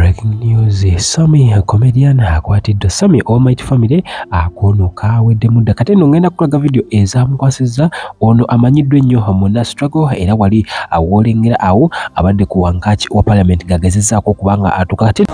Breaking news, Sammy comedian akwatiddwa. Sammy Almighty Family akono kaweddemu dda. Kati nno ngenda kukulaga video ezamukwasizza. Ono amanyiddwa ennyo munna struggle, era wali awoolengera awo abadde ku wankaaki wa parliament ng'agezezzaako okubanga atuuka. Kati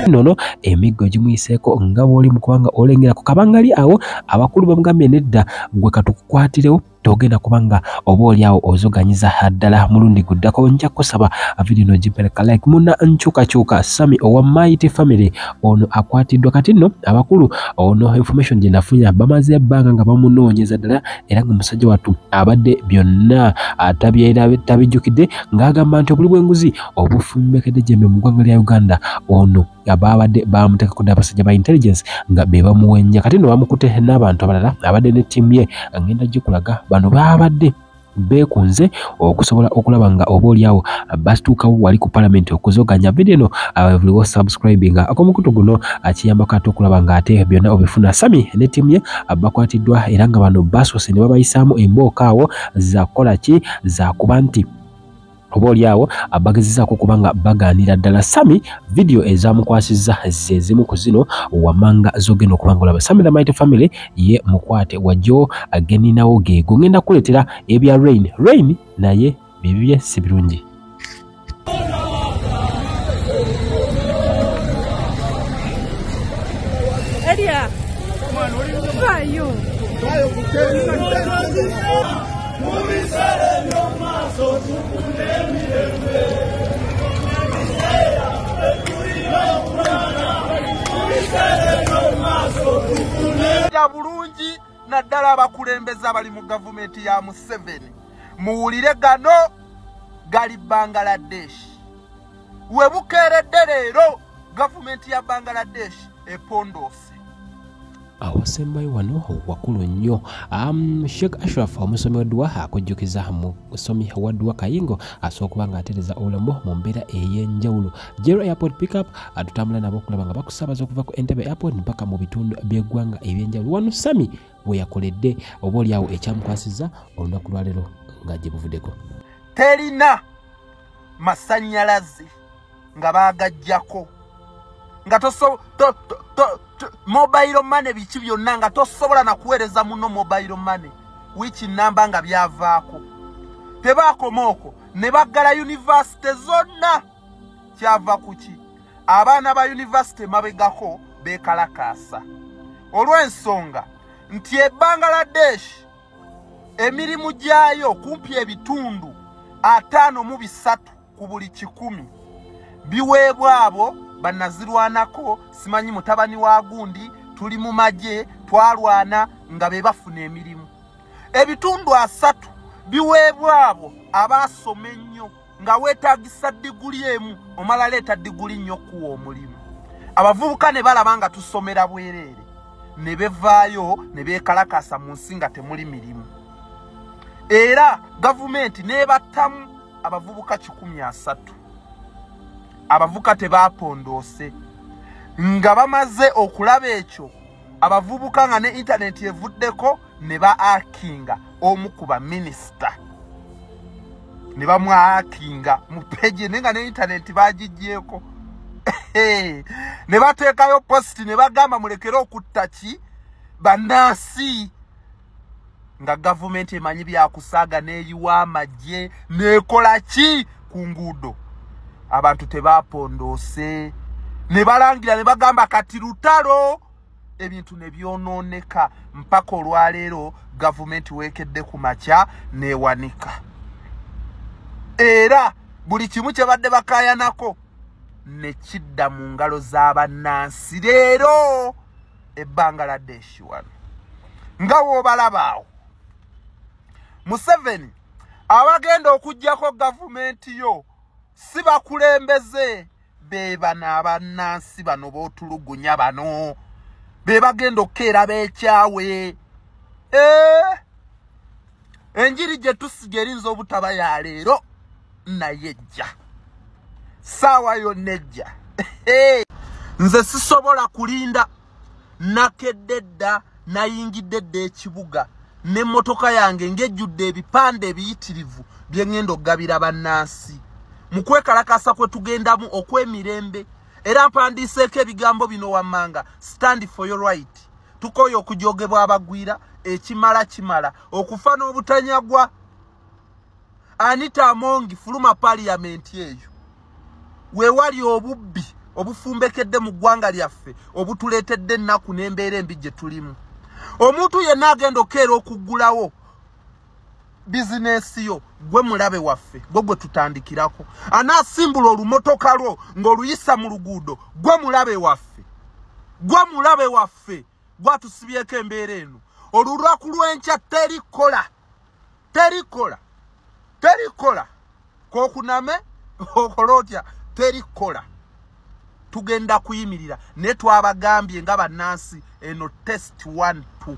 nono emiggo gimuyiseeko nga bw'oli mu kubanga olengera ku kabangali awo abakulu bamugambye nedda, gwe katukukwatirewo, togenda kubanga oba oli awo ozoganyiza ddala mulundi guddako. Nja kusaba video eno gimpereka like. Munna nkyukakyuka Sammy owa Mighty Family ono akwatiddwa. Kati nno abakulu ono information gye nafunya bamaze ebbanga nga bamunoonyeza ddala, era nga musajja wattu abadde byonna tabijjukidde, ng'agamba nti obuli bw'enguzi obufumbekedde jjembe mu ggwanga lya Uganda ono babadde bamuteekako dda abasajja ba intelligence nga be bamuwenja. Kati nno bamukutte n'abantu abalala abadde ne ttiimu ye, ngenda gikulaga. Bano babadde beekunze okusobola okulaba nga oba oliawo batuukawo wali ku parliament okuzoganya. Video eno buliwo subscribinga ak'omukutu guno akiyambako ate okulaba nga ate byonna obifuna. Sammy ne ttiimu ye bakwatiddwa, era nga bano basoose ne babayisaamu embooka awo zakukola ki, zakuba nti oba oliawo bagezezaako kubanga bagaanira ddala. Sammy video ezamukwasizza ze zimu ku zino wammanga z'ogenda okuba nga olaba. Sammy the Mighty Family ye mukwate wajjo ageninawo geego. Ngenda kukuleetera ebya Rain. Rain naye bibye si birungi. Elia, vayo. Ya bulungi naddala abakulembeze abali mu gavumenti ya Museveni, muwulire gano gali Bangladesh. We bukeeredde leero gavumenti ya Bangladesh epondoose. Awasembayo wano wakulu nnyo. Sheikh Ashraf omusomi wa dduwa akujjukiza musomi wa dduwa Kayingo asobola okuba ng'atereeza obulamu mu mbeera ey'enjawulo. Jero Airport Pickup atutambula nabo okulaba nga bakusaabaza okuva ku Entebbe Airport mpaka mu bitundu by'eggwanga eby'enjawulo. Wano Sammy bwe yakoledde oba oliawo ekyamukwasizza olunaku lwaleero nga gye buvuddeko. Terina masannyalaze nga baagaggyako, nga mobile money biki byonna nga tosobola na kuweereza muno mobile money wiki namba nga byavaako. Tebaakoma okwo ne baggala yunivasite zonna. Kyava kuki? Abaana ba yunivasite mabegako beekalakaasa olw'ensonga nti e Bangladesh emirimu gyayo kumpi ebitundu 53 ku buli 100 biweebwa abo bannazirwanako, simanyi mutabani wa gundi, tuli mu magye twalwana, nga be bafuna emirimu. Ebitundu 30 biweebwa abo abaasoma ennyo, nga weetaagisa diguli emu omala leeta diguli nnyo okuwa omulimu. Abavubuka ne balaba nga tusomera bwereere, ne bevaayo ne beekalakaasa mu nsi nga temuli mirimu. Era gavumenti n'ebattamu abavubuka 130. Abavubuka tebapondoose. Nga bamaze okulaba ekyo, abavubuka nga ne intaneti evuddeko ne ba-hackinga omu ku baminisita, ne bamwa-hackinga mu peji, naye nga ne intaneti bagiggyeeko. Ne bateekayo positi ne bagamba mulekere okutta ki bannansi, nga gavumenti emanyi byakusaaga n'eyiwa amagye n'ekola ki ku nguudo. Abantu tebapondoose, ne balangira ne bagamba kati lutalo, ebintu ne byonooneka mpaka olwaleero gavumenti weekedde ku makya n'ewanika. Era buli kimu kye badde bakaayanako ne kidda mu ngalo z'abannansi leero e Bangladesh wano. Nga w'obalaba awo Museveni abagenda okuggyako gavumenti yo si bakulembeze, be bano abannansi bano b'otulugunya bano be bagenda okukeera beekyawe. Enjiri gye tusiga erinza obutaba ya leero naye ejja, saawa yonna ejja. Nze sisobola kulinda, nakedde dda. Nayingidde dda ekibuga n'emmotoka yange ng'ejjudde ebipande ebiyitirivu bye ŋŋenda okugabira bannansi mu kwekalakasa kwe tugendamu okw'emirembe. Era mpandiiseeko ebigambo bino wammanga: stand for your right. Tukooye okujogebwa abagwira, ekimala kimala, okufa n'obutanyagwa. Anita Amongi, fuluma parliament eyo. Weewali obubbi obufumbekedde mu ggwanga lyaffe obutuleetedde ennaku n'embeera embi gye tulimu. Omuntu yenna agenda okeera okuggulawo bizinesi yo, gwe mulabe waffe, gwe gwe tutandikirako. Anaasimbula olumotoka lwo ng'oluyisa mu luguudo, gwe mulabe waffe, gwe mulabe waffe, gwatusibyeko embeera eno. Olunaku lw'enkya terikola, terikola, terikola. Kokuname okola otya, terikola. Tugenda kuyimirira naye twabagambye nga bannansi eno test 1 2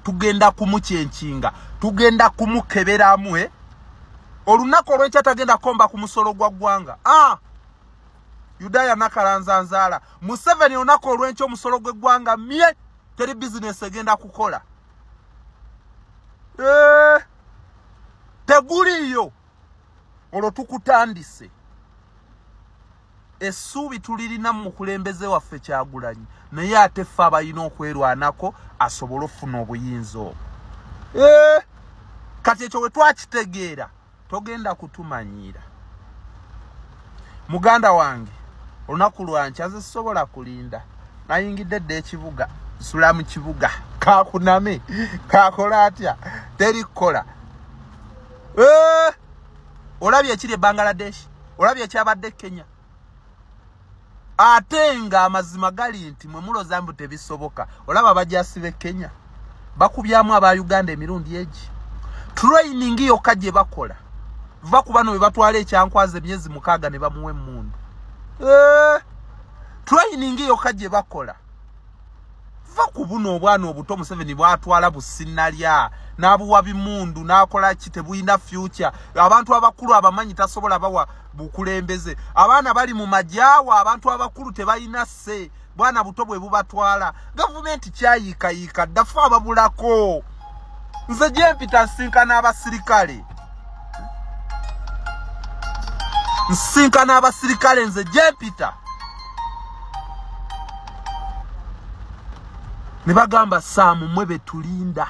tugenda kumukyenkinga, tugenda kumukeberamu. Olunaku olw'enkya tagenda komba ku musolo gwa ggwanga. Yudaya Nakalanza nzaala Museveni, olunaku olw'enkya omusolo gw'eggwanga mye, teri bizinesi egenda kukola. Teguliyo. Olwo tukutandise. Essuubi tulirina mu mukulembeze waffe Kyagulanyi, naye ate ffe abalina okwerwanako asobole okufuna obuyinza obwo. Kati ekyo we twakitegeera, togenda kutumanyiira. Muganda wange, olunaku lwankya nze sisobola kulinda. Nayingidde dda ekibuga, nsula mu kibuga. Kakuname kakola atya, teri kukola. Olabye ekiri e Bangladesh, olabye ekyabadde Kenya. Ate nga amazima gali nti mwe muloza mbu tebisoboka. Olaba abajasi b'e Kenya bakubyamu aba Uganda emirundi egi. Training yokka gye bakola, va ku bano be batwala ekyankwaza emyezi 6 ne bamuwa emmundu. Training yokka gye bakola, va ku buno obwana obuto Museveni bwatwala businnalya n'abuwa bimundu n'akola ki, tebulina future. Abantu abakulu abamanyi tasobola bawa bukulembeze. Abaana bali mu majaawa, abantu abakulu tebalina sse, bwana buto bwe bubatwala. Gavumenti kyayiikayiika dda, ffe ababulako. Nze gye mpita nsinkana abasirikale, nsinkana abasirikale nze gye mpita ne bagamba Saamu mmwe be tulinda.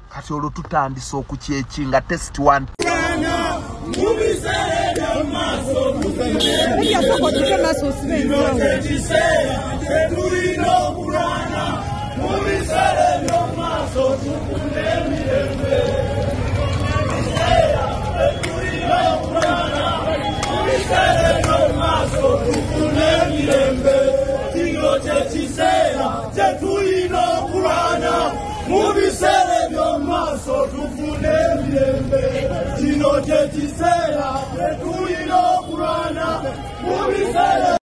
Kati olwo tutandise okukyekinga test 1. Kino kye kiseera.